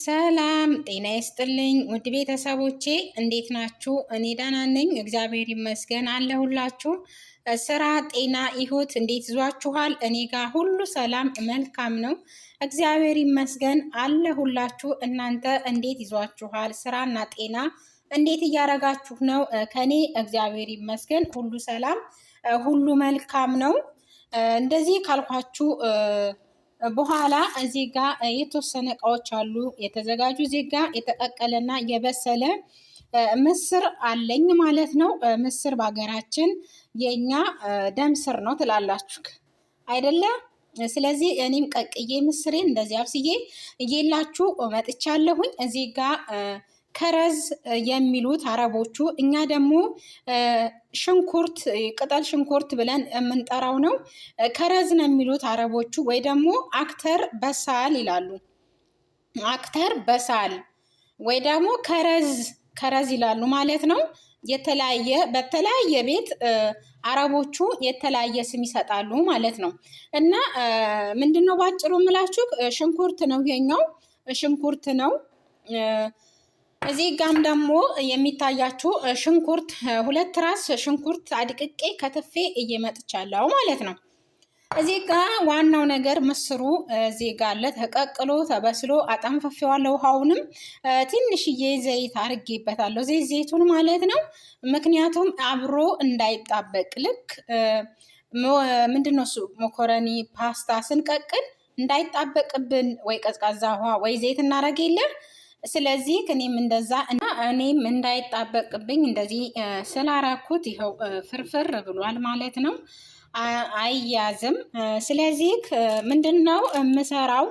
ሰላም ጤና ይስጥልኝ ውድ ቤተሰቦቼ እንዴት ናችሁ? እኔ ደህና ነኝ፣ እግዚአብሔር ይመስገን አለሁላችሁ። ስራ፣ ጤና፣ ሕይወት እንዴት ይዟችኋል? እኔ ጋር ሁሉ ሰላም መልካም ነው፣ እግዚአብሔር ይመስገን አለሁላችሁ። እናንተ እንዴት ይዟችኋል? ስራና ጤና እንዴት እያረጋችሁ ነው? ከኔ እግዚአብሔር ይመስገን ሁሉ ሰላም፣ ሁሉ መልካም ነው። እንደዚህ ካልኳችሁ በኋላ እዚህ ጋ የተወሰነ እቃዎች አሉ የተዘጋጁ። እዚህ ጋ የተቀቀለና የበሰለ ምስር አለኝ ማለት ነው። ምስር በሀገራችን የኛ ደም ስር ነው ትላላችሁ አይደለ? ስለዚህ እኔም ቀቅዬ ምስሬን እንደዚህ አብስዬ እየላችሁ መጥቻለሁኝ። እዚህ ጋ كرز የሚሉት አረቦቹ፣ እኛ ደግሞ ሽንኩርት ቅጠል ሽንኩርት ብለን የምንጠራው ነው። كرز ነው የሚሉት አረቦቹ፣ ወይ ደግሞ أخضر بصل ይላሉ። أخضر بصل ወይ ደግሞ كرز كرز ይላሉ ማለት ነው። የተለያየ በተለያየ ቤት አረቦቹ የተለያየ ስም ይሰጣሉ ማለት ነው። እና ምንድነው ባጭሩ የምላችሁ ሽንኩርት ነው፣ ይሄኛው ሽንኩርት ነው። እዚህ ጋም ደግሞ የሚታያችሁ ሽንኩርት ሁለት ራስ ሽንኩርት አድቅቄ ከትፌ እየመጥቻለሁ ማለት ነው። እዚህ ጋ ዋናው ነገር ምስሩ እዚህ ጋ አለ። ተቀቅሎ ተበስሎ አጠንፍፌዋለሁ። ውሃውንም ትንሽዬ ዘይት አርጌበታለሁ። ዘይት ዘይቱን ማለት ነው። ምክንያቱም አብሮ እንዳይጣበቅ ልክ ምንድነው እሱ መኮረኒ ፓስታ ስንቀቅል እንዳይጣበቅብን ወይ ቀዝቃዛ ውሃ ወይ ዘይት እናደርግ የለም። ስለዚህ እኔም እንደዛ እና እኔም እንዳይጣበቅብኝ እንደዚህ ስላረኩት ይኸው ፍርፍር ብሏል ማለት ነው። አይያዝም። ስለዚህ ምንድን ነው የምሰራው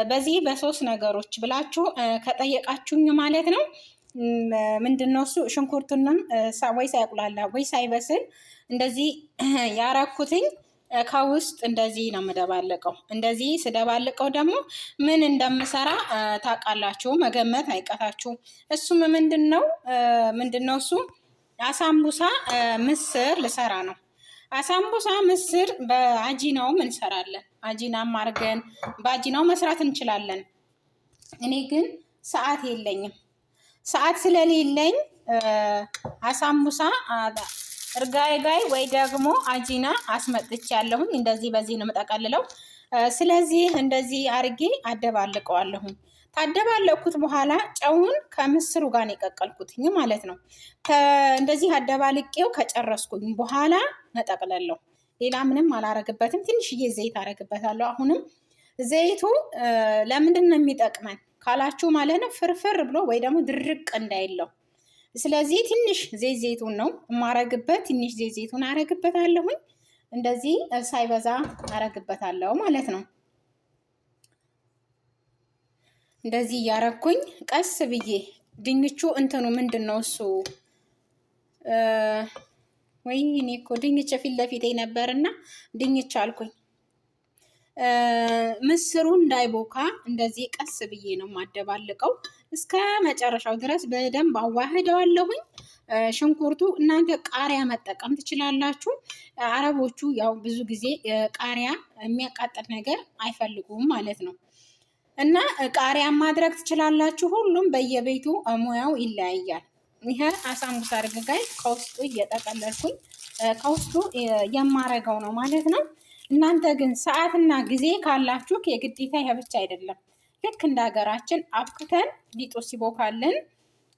በዚህ በሶስት ነገሮች ብላችሁ ከጠየቃችሁኝ ማለት ነው። ምንድን ነው እሱ ሽንኩርቱንም ወይ ሳይቁላላ ወይ ሳይበስል እንደዚህ ያረኩትኝ ከውስጥ እንደዚህ ነው የምደባልቀው። እንደዚህ ስደባልቀው ደግሞ ምን እንደምሰራ ታውቃላችሁ፣ መገመት አይቀታችሁም። እሱም ምንድን ነው እሱ አሳምቡሳ ምስር ልሰራ ነው። አሳምቡሳ ምስር በአጂናውም እንሰራለን። አጂናም አድርገን በአጂናው መስራት እንችላለን። እኔ ግን ሰዓት የለኝም። ሰዓት ስለሌለኝ አሳምቡሳ እርጋይ ወይ ደግሞ አጂና አስመጥቼ ያለሁኝ እንደዚህ በዚህ ነው የምጠቀልለው። ስለዚህ እንደዚህ አርጌ አደባልቀዋለሁኝ። ታደባለቅኩት በኋላ ጨውን ከምስሩ ጋር ነው የቀቀልኩትኝ ማለት ነው። እንደዚህ አደባልቄው ከጨረስኩኝ በኋላ መጠቅለለው። ሌላ ምንም አላረግበትም። ትንሽዬ ዘይት አረግበታለሁ። አሁንም ዘይቱ ለምንድን ነው የሚጠቅመን ካላችሁ ማለት ነው ፍርፍር ብሎ ወይ ደግሞ ድርቅ እንዳይለው። ስለዚህ ትንሽ ዘይት ዘይቱን ነው የማረግበት። ትንሽ ዘይት ዘይቱን አረግበታለሁኝ። እንደዚህ ሳይበዛ አረግበታለሁ ማለት ነው። እንደዚህ እያረግኩኝ ቀስ ብዬ ድንቹ እንትኑ ምንድን ነው እሱ? ወይ እኔ እኮ ድንች ፊት ለፊቴ ነበርና ድንች አልኩኝ። ምስሩ እንዳይቦካ እንደዚህ ቀስ ብዬ ነው የማደባልቀው። እስከ መጨረሻው ድረስ በደንብ አዋህደዋለሁኝ። ሽንኩርቱ እናንተ ቃሪያ መጠቀም ትችላላችሁ። አረቦቹ ያው ብዙ ጊዜ ቃሪያ የሚያቃጥል ነገር አይፈልጉም ማለት ነው። እና ቃሪያ ማድረግ ትችላላችሁ። ሁሉም በየቤቱ ሙያው ይለያያል። ይሄ አሳምቡሳ አርግጋይ ከውስጡ እየጠቀለልኩኝ ከውስጡ የማረገው ነው ማለት ነው። እናንተ ግን ሰዓትና ጊዜ ካላችሁ የግዴታ ይሄ ብቻ አይደለም። ልክ እንደ ሀገራችን አብክተን ሊጡ ሲቦካልን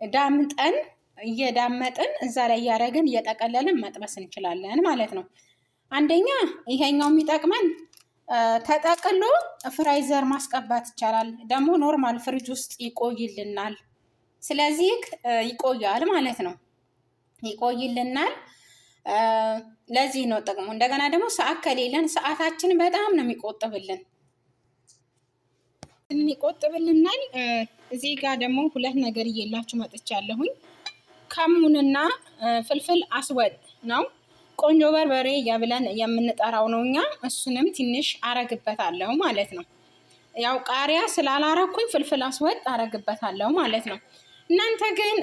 ዳምጠን እየዳመጥን እዛ ላይ እያደረግን እየጠቀለልን መጥበስ እንችላለን ማለት ነው። አንደኛ ይሄኛው የሚጠቅመን ተጠቅሎ freezer ማስቀባት ይቻላል። ደግሞ normal ፍሪጅ ውስጥ ይቆይልናል። ስለዚህ ይቆያል ማለት ነው። ይቆይልናል። ለዚህ ነው ጥቅሙ። እንደገና ደግሞ ሰዓት ከሌለን ሰዓታችን በጣም ነው የሚቆጥብልን ይቆጥብልናል። እዚህ ጋር ደግሞ ሁለት ነገር እየላችሁ መጥቻለሁኝ። ከሙንና فلفل أسود ነው። ቆንጆ በርበሬ ብለን የምንጠራው ነው እኛ። እሱንም ትንሽ አረግበታለሁ ማለት ነው። ያው ቃሪያ ስላላረኩኝ فلفل أسود አረግበታለሁ ማለት ነው። እናንተ ግን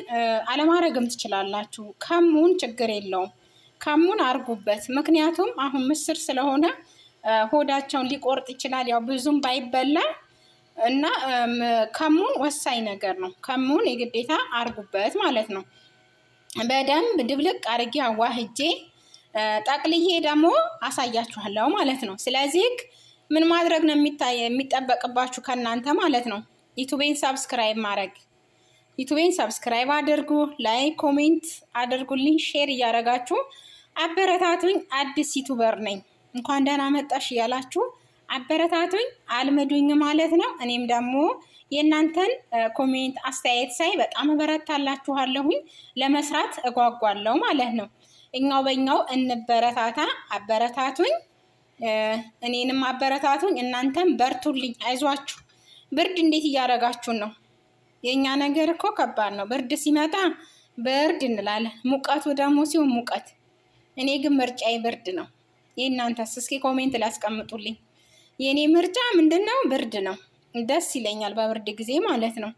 አለማረግም ትችላላችሁ። ከሙን ችግር የለውም። ከሙን አርጉበት። ምክንያቱም አሁን ምስር ስለሆነ ሆዳቸውን ሊቆርጥ ይችላል። ያው ብዙም ባይበላ እና ከሙን ወሳኝ ነገር ነው። ከሙን የግዴታ አርጉበት ማለት ነው። በደንብ ድብልቅ አርጌ አዋህጄ ጠቅልዬ ደግሞ አሳያችኋለሁ ማለት ነው። ስለዚህ ምን ማድረግ ነው የሚጠበቅባችሁ ከእናንተ ማለት ነው? ዩቱቤን subscribe ማድረግ፣ ዩቱቤን subscribe አድርጉ፣ like comment አድርጉልኝ፣ share እያደረጋችሁ አበረታቱኝ። አዲስ YouTuber ነኝ፣ እንኳን ደህና መጣሽ እያላችሁ አበረታቱኝ፣ አልምዱኝ ማለት ነው። እኔም ደግሞ የእናንተን comment አስተያየት ሳይ በጣም እበረታላችኋለሁኝ፣ ለመስራት እጓጓለሁ ማለት ነው። እኛው በእኛው እንበረታታ፣ አበረታቱኝ፣ እኔንም አበረታቱኝ፣ እናንተም በርቱልኝ፣ አይዟችሁ። ብርድ እንዴት እያደረጋችሁን ነው? የእኛ ነገር እኮ ከባድ ነው። ብርድ ሲመጣ ብርድ እንላለን፣ ሙቀቱ ደግሞ ሲሆን ሙቀት። እኔ ግን ምርጫዬ ብርድ ነው። የእናንተስ? እስኪ comment ላይ አስቀምጡልኝ። የእኔ ምርጫ ምንድን ነው? ብርድ ነው። ደስ ይለኛል በብርድ ጊዜ ማለት ነው።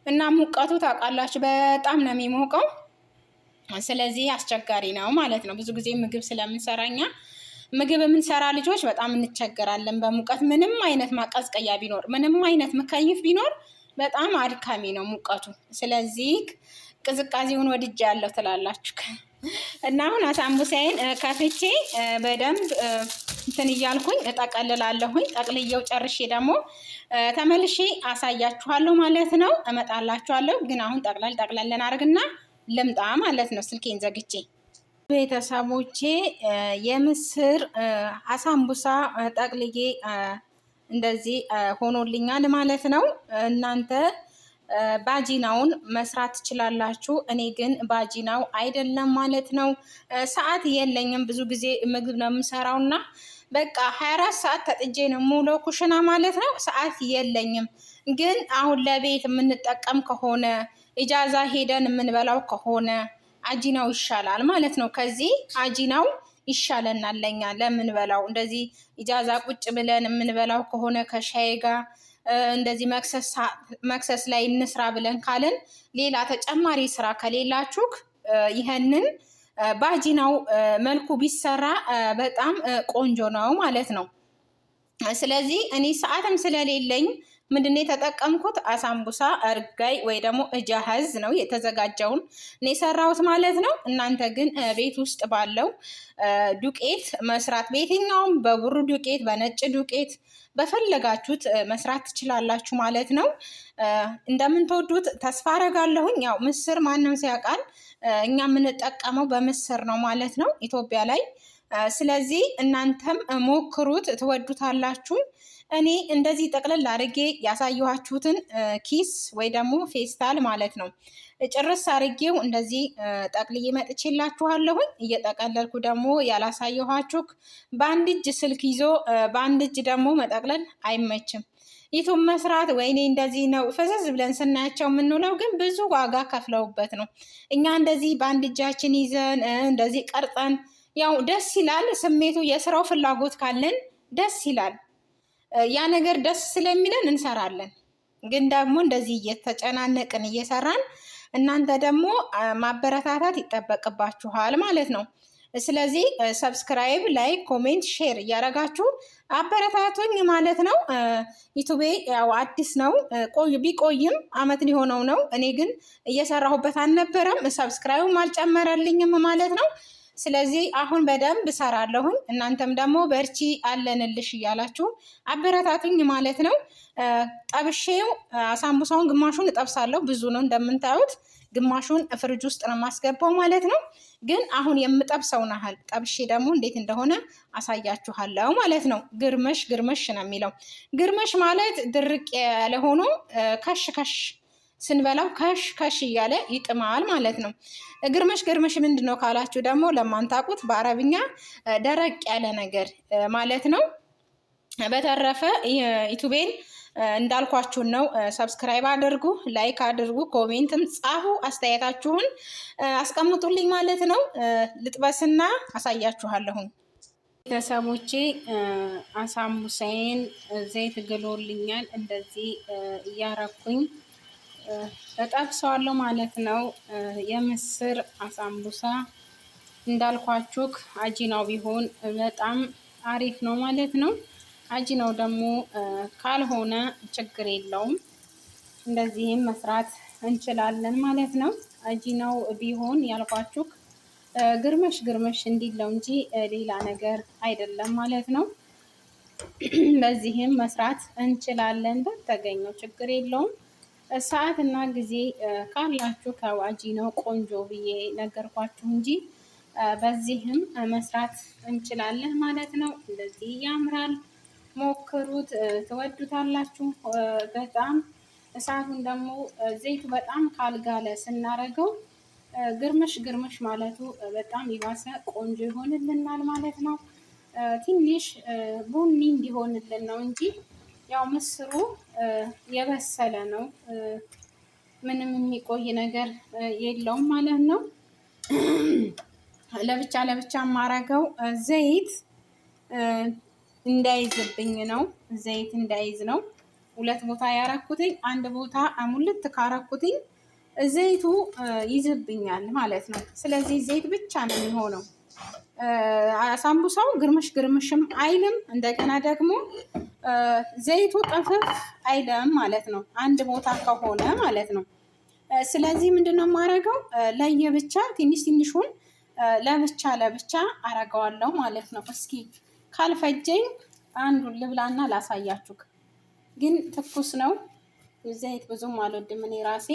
እና ሙቀቱ ታውቃላችሁ በጣም ነው የሚሞቀው። ስለዚህ አስቸጋሪ ነው ማለት ነው። ብዙ ጊዜ ምግብ ስለምንሰራ እኛ ምግብ የምንሰራ ልጆች በጣም እንቸገራለን በሙቀት። ምንም አይነት ማቀዝቀያ ቢኖር፣ ምንም አይነት مكيف ቢኖር በጣም አድካሚ ነው ሙቀቱ። ስለዚህ ቅዝቃዜውን ወድጃለሁ ትላላችሁ። እና አሁን አሳምቡሳዬን ከፍቼ በደንብ እንትን እያልኩኝ እጠቀልላለሁኝ። ጠቅልየው ጨርሼ ደግሞ ተመልሼ አሳያችኋለሁ ማለት ነው። እመጣላችኋለሁ። ግን አሁን ጠቅለል ጠቅለልን አድርግና ልምጣ ማለት ነው። ስልኬን ዘግቼ ቤተሰቦቼ የምስር አሳምቡሳ ጠቅልዬ እንደዚህ ሆኖልኛል ማለት ነው። እናንተ ባጂናውን መስራት ትችላላችሁ። እኔ ግን ባጂናው አይደለም ማለት ነው። ሰዓት የለኝም። ብዙ ጊዜ ምግብ ነው የምሰራው እና በቃ 24 ሰዓት ተጥጄ ነው የምውለው ኩሽና ማለት ነው። ሰዓት የለኝም። ግን አሁን ለቤት የምንጠቀም ከሆነ፣ إجازة ሄደን የምንበላው ከሆነ አጂናው ይሻላል ማለት ነው። ከዚህ አጂናው ይሻለናል ለኛ ለምንበላው፣ እንደዚህ إجازة ቁጭ ብለን የምንበላው ከሆነ ከሻይ ጋር እንደዚህ መክሰስ ላይ እንስራ ብለን ካልን፣ ሌላ ተጨማሪ ስራ ከሌላችሁ ይህንን ባጂናው መልኩ ቢሰራ በጣም ቆንጆ ነው ማለት ነው። ስለዚህ እኔ ሰዓትም ስለሌለኝ ምንድነው የተጠቀምኩት? አሳምቡሳ እርጋይ ወይ ደግሞ እጃህዝ ነው የተዘጋጀውን እኔ የሰራሁት ማለት ነው። እናንተ ግን ቤት ውስጥ ባለው ዱቄት መስራት፣ በየትኛውም በቡሩ ዱቄት፣ በነጭ ዱቄት በፈለጋችሁት መስራት ትችላላችሁ ማለት ነው። እንደምትወዱት ተስፋ አረጋለሁኝ። ያው ምስር ማንም ሲያውቃል፣ እኛ የምንጠቀመው በምስር ነው ማለት ነው ኢትዮጵያ ላይ። ስለዚህ እናንተም ሞክሩት፣ ትወዱታላችሁ። እኔ እንደዚህ ጠቅልል አድርጌ ያሳየኋችሁትን كيس ወይ ደግሞ ፌስታል ማለት ነው ጭርስ አድርጌው እንደዚህ ጠቅልዬ መጥቼላችኋለሁኝ። እየጠቀለልኩ ደግሞ ያላሳየኋችሁ፣ በአንድ እጅ ስልክ ይዞ በአንድ እጅ ደግሞ መጠቅለል አይመችም። ዩቱብ መስራት ወይኔ እንደዚህ ነው ፈዘዝ ብለን ስናያቸው የምንውለው፣ ግን ብዙ ዋጋ ከፍለውበት ነው። እኛ እንደዚህ በአንድ እጃችን ይዘን እንደዚህ ቀርጸን ያው ደስ ይላል ስሜቱ። የስራው ፍላጎት ካለን ደስ ይላል። ያ ነገር ደስ ስለሚለን እንሰራለን። ግን ደግሞ እንደዚህ እየተጨናነቅን እየሰራን እናንተ ደግሞ ማበረታታት ይጠበቅባችኋል ማለት ነው። ስለዚህ subscribe፣ like፣ comment፣ share እያደረጋችሁ አበረታቱኝ ማለት ነው። ዩቱቤ ያው አዲስ ነው፣ ቆዩ ቢቆይም አመት ሊሆነው ነው። እኔ ግን እየሰራሁበት አልነበረም፣ subscribe ም አልጨመረልኝም ማለት ነው። ስለዚህ አሁን በደንብ እሰራለሁኝ። እናንተም ደግሞ በርቺ አለንልሽ እያላችሁ አበረታቱኝ ማለት ነው። ጠብሼው አሳምቡሳውን ግማሹን እጠብሳለሁ፣ ብዙ ነው እንደምታዩት። ግማሹን ፍሪጅ ውስጥ ነው የማስገባው ማለት ነው። ግን አሁን የምጠብሰውን ያህል ጠብሼ ደግሞ እንዴት እንደሆነ አሳያችኋለሁ ማለት ነው። ግርምሽ ግርምሽ ነው የሚለው። ግርምሽ ማለት ድርቅ ያለ ሆኖ ከሽ ከሽ ስንበላው ከሽ ከሽ እያለ ይጥማል ማለት ነው። ግርምሽ ግርምሽ ምንድን ነው ካላችሁ ደግሞ ለማንታቁት በአረብኛ ደረቅ ያለ ነገር ማለት ነው። በተረፈ ዩቱቤን እንዳልኳችሁን ነው። subscribe አድርጉ፣ like አድርጉ፣ comment ም ጻፉ፣ አስተያየታችሁን አስቀምጡልኝ ማለት ነው። ልጥበስና አሳያችኋለሁኝ። ቤተሰቦቼ አሳምቡሳዬን ዘይት ግሎልኛል። እንደዚህ እያረኩኝ እጠብሰዋለሁ ማለት ነው። የምስር አሳምቡሳ እንዳልኳችሁ አጂናው ቢሆን በጣም አሪፍ ነው ማለት ነው። አጂናው ደግሞ ካልሆነ ችግር የለውም። እንደዚህም መስራት እንችላለን ማለት ነው። አጂናው ቢሆን ያልኳችሁ ግርመሽ ግርመሽ እንዲለው እንጂ ሌላ ነገር አይደለም ማለት ነው። በዚህም መስራት እንችላለን። በተገኘው ችግር የለውም። ሰዓት እና ጊዜ ካላችሁ ከአጂናው ቆንጆ ብዬ ነገርኳችሁ እንጂ በዚህም መስራት እንችላለን ማለት ነው። እንደዚህ ያምራል። ሞክሩት፣ ትወዱታላችሁ በጣም። እሳቱን ደግሞ ዘይቱ በጣም ካልጋለ ስናረገው ግርምሽ ግርምሽ ማለቱ በጣም ይባሰ ቆንጆ ይሆንልናል ማለት ነው። ትንሽ ቡኒ እንዲሆንልን ነው እንጂ ያው ምስሩ የበሰለ ነው። ምንም የሚቆይ ነገር የለውም ማለት ነው። ለብቻ ለብቻ የማረገው ዘይት እንዳይዝብኝ ነው። ዘይት እንዳይዝ ነው። ሁለት ቦታ ያረኩትኝ፣ አንድ ቦታ ሙልት ካረኩትኝ ዘይቱ ይዝብኛል ማለት ነው። ስለዚህ ዘይት ብቻ ነው የሚሆነው። ሳምቡሳው ግርምሽ ግርምሽም አይልም። እንደገና ደግሞ ዘይቱ ጥፍፍ አይልም ማለት ነው፣ አንድ ቦታ ከሆነ ማለት ነው። ስለዚህ ምንድን ነው የማደርገው? ለየብቻ ትንሽ ትንሹን ለብቻ ለብቻ አረገዋለሁ ማለት ነው። እስኪ ካልፈጀኝ አንዱን ልብላና ላሳያችሁ። ግን ትኩስ ነው፣ ዘይት ብዙም አልወድም እኔ ራሴ።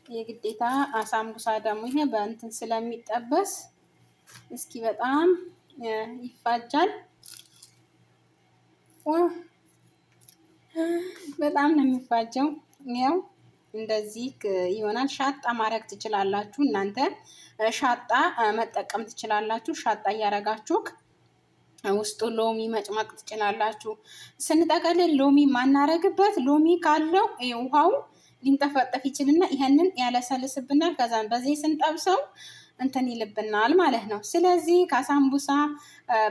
የግዴታ ሳምቡሳ ደግሞ ይሄ በእንትን ስለሚጠበስ እስኪ በጣም ይፋጃል። በጣም ነው የሚፋጀው። ያው እንደዚህ ይሆናል። ሻጣ ማድረግ ትችላላችሁ እናንተ ሻጣ መጠቀም ትችላላችሁ። ሻጣ እያደረጋችሁ ውስጡ ሎሚ መጭመቅ ትችላላችሁ። ስንጠቀልል ሎሚ ማናረግበት ሎሚ ካለው ውሃው ሊንጠፈጠፍ ይችልና ይህንን ያለሰልስብናል። ከዛም በዚህ ስንጠብሰው እንትን ይልብናል ማለት ነው። ስለዚህ ከሳምቡሳ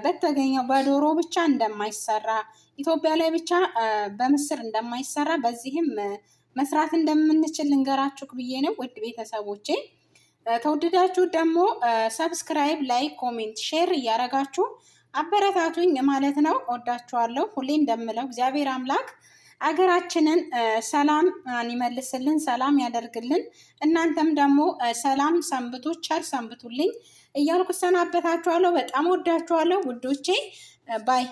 በተገኘው በዶሮ ብቻ እንደማይሰራ፣ ኢትዮጵያ ላይ ብቻ በምስር እንደማይሰራ፣ በዚህም መስራት እንደምንችል ልንገራችሁ ብዬ ነው ውድ ቤተሰቦቼ። ተወደዳችሁ ደግሞ subscribe፣ like፣ comment፣ share እያረጋችሁ አበረታቱኝ ማለት ነው። ወዳችኋለሁ። ሁሌ እንደምለው እግዚአብሔር አምላክ አገራችንን ሰላም ይመልስልን፣ ሰላም ያደርግልን። እናንተም ደግሞ ሰላም ሰንብቱ፣ ቸር ሰንብቱልኝ እያልኩ ሰናበታችኋለሁ። በጣም ወዳችኋለሁ ውዶቼ። Bye።